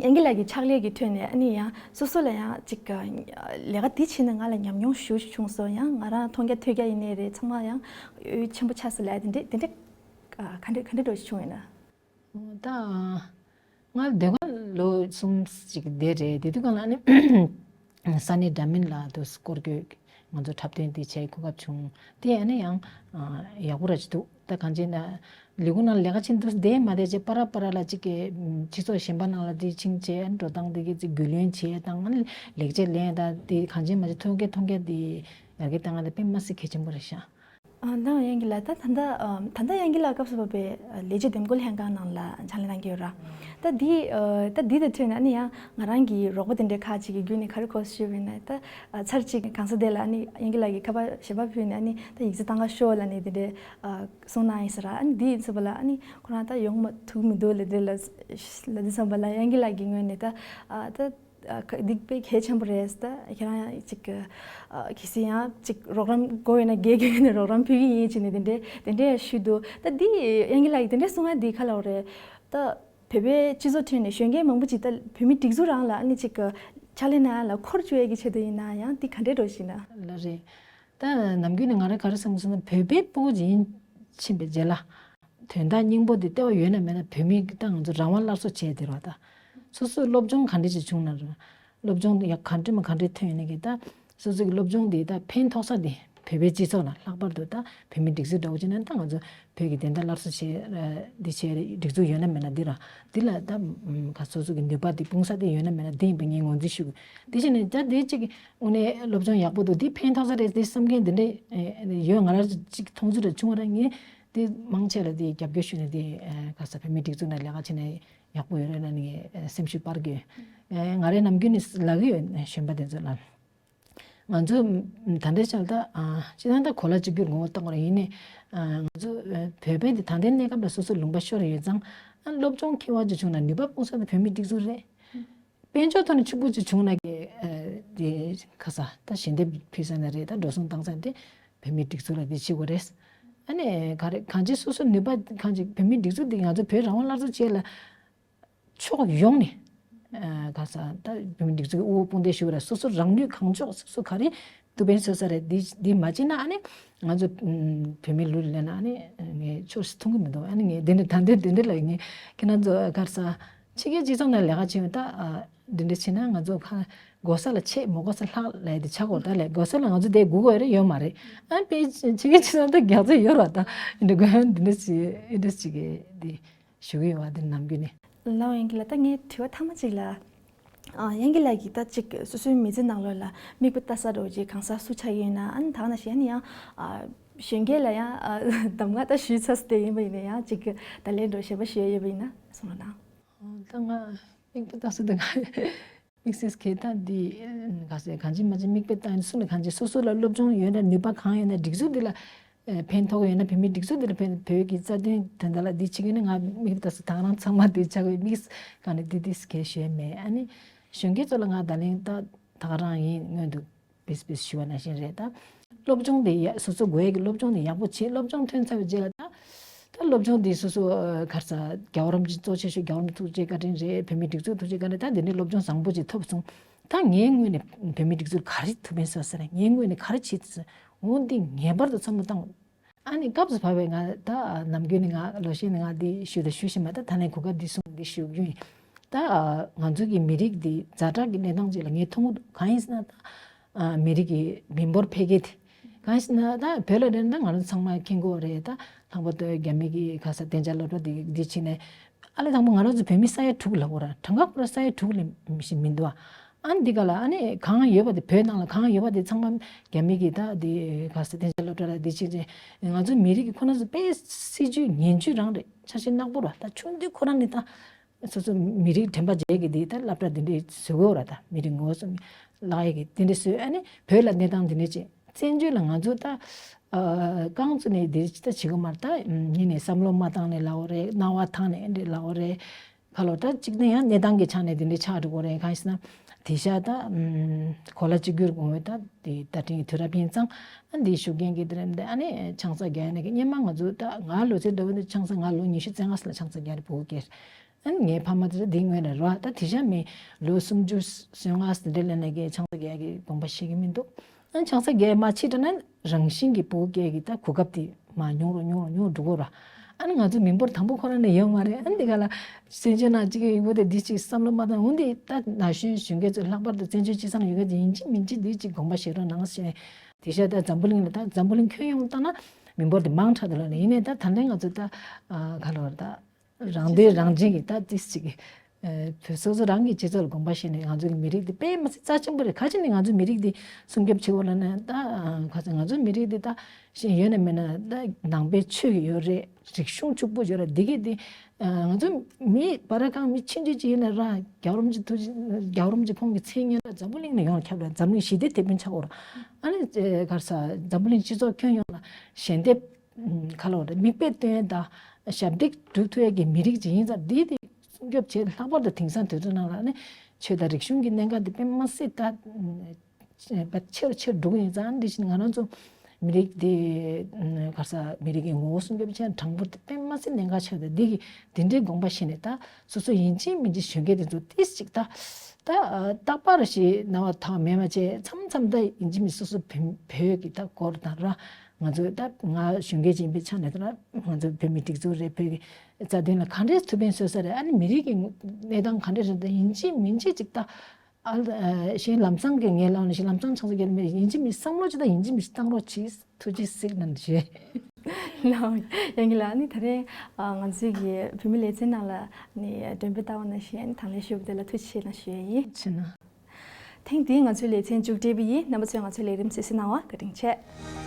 ཡང་གི་ལ་གི་ཕྱག་ལས་ཀྱི་ཁྲོད་ནས་ཨ་ནི་ཡང་སོ་སོ་ལ་ཡང་ཅིག་ལས་ཀ་འདི་བྱས་ན་ང་ལ་ཉམས་མྱོང་ཞེ་པོ་ཅིག་བྱུང་སོང་། ཡང་ང་རང་མཐོང་རྒྱ་ཐོས་རྒྱ་ཡིན་ནའི་རེད་ཚང་མ་ཡང་ཡིད་ཆེས་ཆེན་པོ་ཆགས་སོང་ལབ་དེ་འདྲས་དེ་འདྲས་ག་འདྲས་ག་འདྲས་འདྲ་བོ་ཞིག་བྱུང་ཡོད་ན། ད་ང་སྡོད་ག་ལོ་གསུམ་ཅིག་བསྡད་རེད། དེ་དུས་གང་ལ་ཨ་ནི་ས་གནས་འདྲ་མིན་ལ་དུ་སྐོར་སྐྱོད། ང་ཚོ་འཁྲབ་སྟོན་དེ་བྱེད་གོ་སྐབས་བྱུང་། དེ་ཡང་ན་ཡང་ཡག་པོ་ར་ཅིག་འདུག་ད་གང་ཅི་ན་ལས་ཁུངས་ནང་ལས་ཀ་བྱེད་འདུག་བསྡད་མ་བསྡད་བྱས་པ་ར་པ་ར་ལ་ཅིག་གི་སྤྱི་ཚོགས་གཞན་པ་ནང་ལ་དེ་ཕྱིན་བྱས་འགྲོ་སྟངས་དེ་གི་ཅིག་རྒྱུས་ལོན་བྱེད་དང་ལེགས་ཆ་ལེན་དང་དེ་གང་ཅི་མ་ཅི་ཐོན་སྐྱེད་ཐོན་སྐྱེད་དེ་ཡར་རྒྱས་བཏང་ང་དེ་དཔེ་མ་སྲིད་གལ་ཆེན་པོ་རེད་ཤག་ཨ་ནའང་ཡང་གི་ལ་ད་ད་ལྟ་ཨ་ད་ལྟ་ཡང་གི་ལ་སྐབས་སུ་བབས་པའི་ལས་བྱེད་འདེམས་བསྐོ་ལྷན་ཁང་ནང་ལ་ཕྱག་ལས་གནང་གི་ཡོད་ར། ད་འདི་ཨ་ད་འདི་དང་འཕྲད་ནས་ཨ་ནི་ཡང་ང་རང་གི་རོགས་པ་དེ་འདྲའི་ཁག་ཅིག་གི་བརྒྱུད་ནས་ག་རེ་གོ་ཞུས་པ་ཡིན་ན་ད་ཨ་ཚར་གཅིག་གང་ས་དེ་ལ་ཨ་ནི་ཡང་གི་ལ་གི་ཁ་པར་ཞལ་པར་ཕུལ་ནས་ཨ་ནི་ད་ཡིག་ཚད་བཏང་ག་ཤོག་ལབ་ནས་དེ་འདྲའི་ཨ་གསུངས་གནང་ཡིན་ཟེར་ར། ཨ་ནི་འདི་ཡིན་ཚུལ་པ་ལ་ཨ་ནི་ཁོ་རང་ད་ཡོང་མ་ཐུབ་མི་འདུག་ལབ་དེ་ལ་ལབ་དུས་ཙམ་པ་ལ་ཡང་གི་ལ་གི་ངོས་ནས་ད་ཨ་ད། ཨ་ཁ་འདི་དཔེ་གལ་ཆེན་པོ་རེད་ད། ཁྱེད་རང་ཅིག་ཨ་གལ་སྲིད་ཡང་ཅིག་རོགས་རམ་དགོས་ཡོད་ན་རྒྱལ་ཁྱོན་ནས་རོགས་རམ་ཕུལ་གྱི་ཡིན་ཅེས་ནས་དེ་འདྲའི་དེ་འདྲའི་ཞུས་འདུག་ད་འདི་ཡང་གི་ལགས་ཀྱིས་དེ་འདྲའི་གསུང་ཡ་འདི་ག་ལ་འོ་རེད། ད་བོད་པའི་སྤྱི་ཚོགས་ཁྲོད་ནས་གཞོན་སྐྱེས་མང་པོ་ཅིག་ད་བོད་མི་སྒྲིག་འཛུགས་རང་ལ་ཨ་ནི་ཅིག་ཕྱག་ལས་གནང་ཡ་ལ་འཁོར་བཅུག་ཡ་གི་ཆེད་དུ་ཡིན་ན་ཡང་འདི་ག་འདྲའི་འགྲོ་བཞིན་ན། ལ་རེད། ད་ནམ་རྒྱུན་ནས་ང་རང་ག་རེ་བསམ་གྱི་སོང་ན་བོད་པའི་སྤུ་གུ་ཅིག་ཡིན་ཕྱིན་པའི་རྗེས་ལ། དོན་དག་སྙིང་པོ་འདི་ལྟེ་བ་ཡོད་ན་མེད་ན་བོད་མིའི་ཏང་ང་ཚོ་རང་དབང་སླར་གསོ་བྱས་དེ་རེད་བ་ད། སོ་སོའི་སློབ་སྦྱོང་ག་འདྲ་ཅིག་བྱུང་ན་རེད། སློབ་སྦྱོང་འདི་ཡག་ག་འདྲ་མ་ག་འདྲ་ཐོན་ཡོད་ན་གི་ད། སོ་སོ་གི་སློབ་སྦྱོང་འདི་ད་ཕན་ཐོགས་ས་འདི་བོད་པའི་སྤྱི་ཚོགས་ལ་ལྷག་པར་དུ་ད་བོད་མིའི་སྒྲིག་འཛུགས་འདྲ་བོ་ཅིག་ན་ད་ང་ཚོ་བོད་ཀྱི་བདེན་མཐའ་སླར་གསོ་བྱས་འདི་བྱས་སྒྲིག་འཛུགས་ཡོད་ན་མེད་ན་འདི་ར་འདི་ལ་ད་ག་སོ་སོ་གི་ནུས་པ་འདི་སྤུངས་ས་འདི་ཡོད་ན་མེད་ན་འདི་ཡིན་པ་ངས་ངོས་འཛིན་ཞུ་གི་འདི་བྱས་ནས་ད་འདི་གཅིག་དངོས་གནས་སློབ་སྦྱོང་ཡག་པོ་འདུག་འདི་ཕན་ཐོགས་ས་རེད་འདི་བསམ་མཁན་འདི་འདྲ་ཡོད་ང་རང་གཅིག་མཐོང་ཚུལ་རེ་བྱུང་བ་ར་ངས། དེ་མང་ཆེ་ལ་དེ་རྒྱབ་སྐྱོར་ཞུས་ནས་དེ་ག་ས་བོད་མིའི་སྒྲིག་འཛུགས་ནང་ལས་ཀ་བྱེད་ན་ཡག་པོ་ཡོད་རེད་ལབ་ནས་སེམས་ཤུགས་སྤར་གི་ཡོད། ང་རའི་ནམ་རྒྱུན་ནས་ལབ་གི་ཡོད་གཞོན་པ་དེ་ཚོ་ལ། ང་ཚོ་ད་ལྟའི་ཆར་ད་སྤྱིར་བཏང་ད་གོ་ལ་གཅིག་གྱུར་ངོ་བོ་བཏང་བ་རེད་ཡིན་ནའི་ང་ཚོ་བོད་པའི་དེ་ད་ལྟའི་གནས་སྐབས་ལ་སོ་སོ་ལུང་པ་ཤོར་ཡོད་ཙང་སློབ་སྦྱོང་མཁས་པ་ཅིག་བྱུང་ན་ནུས་པ་སྤུངས་ས་དེ་བོད་མིའི་སྒྲིག་འཛུགས་རེད། དཔལ་འབྱོར་ཐོག་ནས་ཕྱུག་པོ་ཅིག་བྱུང་ན་གི་དེ་ཁ་ས་ད་ཞལ་འདེབས་ཕུལ་ས་ན་རེད་ད་འགྲོ་སོང་བཏང་ས་དེ་བོད་མིའི་སྒྲིག་འཛུགས་ལ་དེ་བྱེད་དགོས་རེད། ཨ་ནི་ག་རེ་གང་ཅི་སོ་སོ་ནུས་པ་གང་ཅི་བོད་མིའི་སྒྲིག་འཛུགས་དེ་ང་ཚོ་བོད་རང་དབང་སླར་གསོ་བྱེད་ལ་ཕྱོགས་ཡོངས་ནས་ཁ་ས་ད་བོད་མིའི་སྒྲིག་འཛུགས་ཀྱི་དབུ་བོ་དཔུང་སྡེ་ཞུ་བ་རེད། སོ་སོ་རང་ནུས་གང་ལྕོགས་སོ་སོ་ག་རེ་ ཏུ་བན་སོ་ས་རེད། འདི་འདི་མ་བྱས་ན་ཨ་ནི་ང་ཚོ་ཨམ་བོད་མི་ལུགས་ལ་ན་ཨ་ནི་ངས་ཆོས་སུ་མཐོང་གི་མི་འདུག་ཨ་ནི་ངས་འདི་འདྲ་ད་འདི་འདི་འདྲ་ལ་ངས་ཁྱེད་རང་ཚོ་གར་ས་ཕྱི་རྒྱལ་སྤྱི་ཚོགས་ནང་ལས་ཀ་བྱེད་པ་ད་ཨ་འདི་འདྲ་བྱས་ན་ང་ཚོ་ཁ་གོ་ས་ལ་ཆེད་མོ་གོ་ས་ལྷག་ལས་དེ་ཆ་གོ་ད་ལས་གོ་ས་ལ་ང་ཚོ་དེ་སྒུག་གོ་རེ་ཡོད་མ་རེད། ཨ་པེ་ཕྱི་རྒྱལ་སྤྱི་ཚོགས་ད་རྒྱག་ཚོད་ཡོད་ར། ད་འདི་གོ་ཡང་འདི་འདྲ་ཞིག་འདི་འདྲ་ཞིག་གི་འདི་ཞུ་གི་ཡོད་བ་འདི་ནམ་རྒྱུན་ནས། ལའོ་ཡང་གི་ལ་ད་ངའི་དྲི་བ་ཐ་མ་ཅིག་ལ། ཨ་ཡང་གི་ལ་གི་ད་ཅིག་སོ་སོའི་མི་ཚེ་ནང་ལོགས་ལ་མིག་དཔེ་ལྟ་ས་རོ་ཅིག་གང་ས་སུ་ཆགས་ཡོད་ན་ཨ་ནི་ད་ན་ཞེ་ནི་ཡང་ཨ་གཞོན་སྐྱེས་ལ་ཡང་ཨ་གདམས་ངག་ད་ཞུས་ཚར་སྟེ་ཡིན་པ་ཡིན་ན་ཡང་ཅིག་ད་ལན་འགྲོ་ཞེ་པ་ཞུ་ཡ་ཡོད་པ་ཡིན་ན་གསུངས་རོགས་གནང་། ད་ང་མིག་དཔེ་ལྟ་ས་དེ་ང་དམིགས་བསལ་གྱི་ད་འདི་ག་ཟེར་གང་ཅི་མ་ཅི་མིག་དཔེ་ལྟ་ཡིན་སུ་ནི་གང་ཅི་སོ་སོ་ལ་སློབ་སྦྱོང་ཡོད་ན་ནུས་པ་གང་ཡོད་ན་སྒྲིག་འཛུགས་འདི་ལ་ཕན་ཐོགས་ཡོད་ན་བོད་མི་སྒྲིག་འཛུགས་འདི་ལ་ཕན་བོད་ཀྱི་རྩ་དོན་དོན་དག་ལ་འདི་བྱེད་ཀྱི་ནི་ང་མིག་དཔེ་ལྟ་ས་དང་རང་ཚང་མ་འདི་ཆགས་ཡོད་དམིགས་གང་ནི་འདི་འདི་སྐད་ཤོད་མེད། ཨ་ནི་གཞོན་སྐྱེས་ཚོ་ལ་ང་ད་ལན་ད་ད་ག་རང་ཡིན་སྔོན་དུ་བིས་བིས་ཞུ་བ་ནང་བཞིན་རེད་ད། སློབ་སྦྱོང་དེ་ཡ་སོ་སོ་དགོས་ཡ་གི་སློབ་སྦྱོང་དེ་ཡག་པོ་བྱེད། སློབ་སྦྱོང་ཐོན་ཚར་བའི་རྗེས་ལ་ད་ད་སློབ་སྦྱོང་དེ་སོ་སོ་ཨ་ག་རེ་ཟ་རྒྱལ་བ་རིན་པོ་ཆེ་གཙོ་ཆེ་ཤོས་རྒྱལ་བ་རིན་པོ་ཆེ་ཐུགས་རྗེ་བཀའ་དྲིན་རེད། བོད་མི་སྒྲིག་འཛུགས་ཐུགས་རྗེ་བཀའ་དྲིན་ད་དེ་འདྲའི་སློབ་སྦྱོང་བཟང་པོ་ཅིག་ཐོབ་སོང་། ད་ངའི་ངོས་ནས་བོད་མི་སྒྲིག་འཛུགས་ག་རེ་ཐུབ་ཕན་གསོས་ཟེར་ངའི་ངོས་ནས་ག་རེ་བྱེད་ཐུབ་ཟེར་འོ་འདི་ངེས་པར་དུ་བསམ་བློ་བཏང་། ཨ་ནི་སྐབས་སུ་བབས་པའི་ང་ད་ནམ་རྒྱུན་ནས་ང་ལོ་ཤས་ནས་ང་འདི་ཞུ་དང་ཞུ་བཞིན་པ་ད་ད་ལན་གོ་སྐབས་འདི་སོང་འདི་ཞུ་རྒྱུ་ཡིན། ད་ང་ཚོ་གི་མི་རིགས་འདི་ཛ་དྲག་གི་གནས་སྟངས་ཅིག་ལ་ངས་མཐོང་གི་འདུག་གང་ཡིན་ཟེར་ན་ད་མི་རིགས་ཀྱི་མི་འབོར་འཕེལ་རྒྱས་དེ་གང་ཡིན་ཟེར་ན་ད་བོད་ལ་རེད་ན་ད་ང་རང་ཚོ་ཚང་མ་མཁྱེན་གྱི་ཡོད་རེད། ད་ལྷག་པར་དུ་རྒྱ་མི་གི་ག་ས་གཏན་འཇགས་སློབ་གྲྭ་འདི་འདི་ཕྱིན་ནས་ཨ་ལས་དང་པོ་ང་རང་ཚོ་བོད་མི་ས་ཡ་དྲུག་ལ་འོ་ར་གྲངས་ཀ་ཁོ་ར་ས་ཡ་དྲུག་ལས་མི་ཞིག་མི་འདུག་ཨ་ཨ་ནི་འདི་ག་ལ་ཨ་ནི་གང་ཡོད་པ་དེ་བོད་ནང་ལ་གང་ཡོད་པ་དེ་ཚང་མ་རྒྱ་མི་གི་ད་དེ་ག་ས་གཏན་འཇགས་སློབ་གྲྭ་ལ་དེ་ཕྱིན་ཅི་ང་ཚོ་མི་རིགས་ཀྱི་ཁོ་ན་ཚོ་དཔེ་སྲིད་ཇུས་ངན་ཇུས་རང་རེད། ཆ་ཤས་ནག་པོ་ར་ད་ཆུང་དུས་ཁོ་རང་ནི་ད་སོ་སོ་མི་རིགས་དྲན་པ་བརྗེད་གི་དེ་ད་སློབ་གྲྭ་དེ་འདྲའི་བཟོ་དགོས་ར་ད་མི་རིགས་ངོ་སོ་བརླག་ཡས་གི་དེ་འདྲའི་བཟོས། ཨ་ནི་བོད་ལ་གནས་སྟངས་དེ་འདྲའི་ཅིག་བཙན་བྱོལ་ལ་ང་ཚོ་ད་ཨ་རྐང་བཙུགས་ནས་དེ་ཅི་ད་བྱེད་གི་མ་རེད། ད་ཉིན་ནས་བསམ་བློ་མ་བཏང་ནས་ལའོ་རེད། སྣང་བ་ཐང་ནས་ཨེ་འདྲའི་ལའོ་རེད། ཁ་ལོ་ད་གཅིག་ནས་ཡང་གནས་སྟངས་ཀྱི་ཆ་ནས་དེ་འདྲའི་ཆགས་འགྲོ་གི་རེད། གང་ཡིན་ཟེར་ན་དེང་སང་ད་གོ་ལ་གཅིག་གྱུར་དགོས་ད་དེ་ད་ཐེངས་ཀྱི་དུས་རབས་ཡིན་ཙང་ཨ་འདི་ཞུ་མཁན་གྱི་དེ་རེད། འདི་ཨ་ནི་ཆང་ས་རྒྱག་ནས་ཀྱི་སྔོན་མ་ང་ཚོ་ད་ང་ལོ་ཚད་འདྲ་བོ་འདི་ཆང་ས་ང་ལོ་ཉི་ཤུ་རྩ་ལྔ་ཙམ་ལ་ཆང་ས་རྒྱག་རེད་བོད་སྐད། ཨ་ནི་ངའི་ཕ་མ་དེ་འདི་སྔོན་ནས་རོ་ད་དེང་སང་མི་ལོ་སུམ་ཅུ་སོ་ལྔ་ཙམ་འདྲ་ལ་ནས་ཀྱི་ཆང་ས་རྒྱག་གི་དགོངས་པ་བཞེས་ཀྱི་མི་འདུག་ཨ་ནི་ཆང་ས་རྒྱག་མ་ཕྱིན་དྲ་ན་རང་བཞིན་གྱི་བོད་སྐད་ཀྱི་ད་གོ་སྐབས་དེ་མ་ཉུང་རུ་ཉུང་རུ་ཉུང་རུ་འགྲོ་གི་ར། ཨ་ནི་ང་ཚོ་མི་འབོར་དང་པོ་ཁོ་རང་ནས་ཡོད་མ་རེད། ཨ་ནི་འདི་ག་ལ་སེམས་ཅན་ནང་གཅིག་གི་ཡིག་པོ་དེ་འདི་གཅིག་བསམ་བློ་མ་བཏང་འོན་ཏེ་ད་ན་གཞོན་གཞོན་སྐྱེས་ཚོ་ལྷག་པར་དུ་བཙན་བྱོལ་སྤྱི་ཚོགས་ནང་ཡོད་མཁན་ཚོ་ཡིན་གཅིག་མིན་གཅིག་འདི་གཅིག་དགོངས་པ་བཞེས་རོགས་གནང་ཞེས་ནས་དེང་སང་ད་འཛམ་བུ་གླིང་ལ་ད་འཛམ་བུ་གླིང་ཁྱོན་ཡོངས་བཏང་ན་མི་འབོར་དེ་མང་དྲགས་འདུག་ལ་ནི་ཡིན་ནའི་ད་ད་ལན་ང་ཚོ་ད་ག་ལ་བར་ད། རང་འདོད་རང་བྱེད་ཀྱི་ད་ཏིས་ཅིག་གི་བོད་སོ་སོ་རང་གི་སྤྱི་ཚོགས་ལ་དགོངས་པ་བཞེས་ནས་ང་ཚོ་གི་མི་རིགས་འདི་དཔེ་མ་སྲིད་རྩ་ཆེན་པོ་རེད། ག་ཅི་ནས་ང་ཚོ་མི་རིགས་འདི་སྲུང་སྐྱོབ་བྱེད་དགོས་ལ་ན་ད་ག་ཚོད་ང་ཚོ་མི་རིགས་འདི་ད་ཤེས་ཡོད་ན་མེད་ན་ད་ནང་པའི་ཆོས་ཀྱི་ཡོད་རེད། རིག་གཞུང་ཕྱུག་པོ་ཡོད་རེད། འདི་གི་འདི་ང་ཚོ་མི་བར་གང་མི་ཆུང་ཆུང་ཅིག་ཡིན་ན་ར་རྒྱལ་བ་རིན་པོ་ཆེ་ཐུགས་རྗེ་རྒྱལ་བ་རིན་པོ་ཆེ་ཁོང་གི་མཚན་སྙན་གྲགས་འཛམ་བུ་གླིང་ནས་ཡོང་ལ་ཁྱབ་རེད། འཛམ་གླིང་ཞི་བདེ་དེད་དཔོན་ཆགས་འོ་ར་ཨ་ནི་ག་རེ་ཟ་འཛམ་བུ་གླིང་སྤྱི་ཚོགས་ཁྱོན་ཡོངས་ལ་ཞལ་འདེབས། ཁ་ལོ་རེད་མིག་དཔེ་སྟོན་དང་ཞབས་འདེགས་སྒྲུབ་ཐུབ་ཡས་ཀྱི་མི་རིགས་ཅིག་ཡིན་ཙང་འདི་དེ་སྲུང་སྐྱོབ་བྱེད་ལྷག་པར་དུ་དེང་སང་དུས་ཚོད་ནང་ལ་ནི་ཆོས་དང་རིག་གཞུང་གི་གནད་འགག་འདི་དཔེ་མ་སྲིད་ད་ཆེ་རུ་ཆེ་རུ་འགྲོ་གི་ཡིན་ཙང་འདི་བཞིན་ང་རང་ཚོ་མི་རིགས་འདི་ག་རེ་ཟ་མི་རིགས་ཀྱི་ངོ་བོ་སྲུང་སྐྱོབ་བྱེད་དྲང་པོ་དེ་དཔེ་མ་སྲིད་གནད་འགག་ཆགས་ཏེ་འདི་གི་འདི་འདྲའི་དགོངས་པ་བཞེས་ནས་ད་སོ་སོ་ཡིན་གཅིག་མིན་གཅིག་གཞོན་སྐྱེས་དེ་ཚོ་ཏིས་ཅིག་ད་ད་རྟག་པར་ཞིག་ན་བ་ཐག་མེད་མ་བྱས་མཚམས་མཚམས་ད་ཡིན་གཅིག་མིན་སོ་སོ་བོད་ཀྱི་ད་སྐོར་དང་ར། ང་ཚོས་ད་ང་གཞོན་སྐྱེས་ཅིག་ཡིན་པའི་ཆ་ནས་ད་ང་ཚོ་བོད་མི་སྒྲིག་འཛུགས་རེད། བོད་ཀྱི་རྩ་དོན་ལ་ག་འདྲས་ཐུགས་ཕན་གསོས་ས་རེད། ཨ་ནི་མི་རིགས་ཀྱི་གནས་སྟངས་ག་འདྲས་རེད། ད་ཡིན་གཅིག་མིན་གཅིག་ཅིག་ད་ཨ་གཞན་ལམ་སང་གི་ངས་ལབ་ནས་ཞིག་ལམ་སང་ཆགས་ས་རྒྱལ་མི་ཡིན་གཅིག་མིན་བསམ་བློ་ཅིག་ད་ཡིན་གཅིག་མིན་གཅིག་བཏང་རོགས་གྱིས། ཐུགས་རྗེ་གཟིགས་གནང་ཞུ། ལགས་ཡང་གི་ལ་ནི་ད་རེས་ང་ཚོའི་གི་བོད་མི་ལེ་ཚན་ནང་ལ་ནི་མགྲོན་པོ་ལྟ་བ་ནང་བཞིན་དང་ལེན་ཞུ་བ་དེ་ལ་ཐུགས་རྗེ་ཆེ་གནང་ཞུ་ཡ་ཡིན། ཕྱི་ནང་། ཐེངས་འདིའི་ང་ཚོའི་ལེ་ཚན་མཇུག་སྒྲིལ་བ་ཡིན། རྣམ་པ་ཚོས་ང་ཚོའི་ལས་རིམ་གཟིགས་གཟིགས་གནང་བ་བཀའ་དྲིན་ཆེ།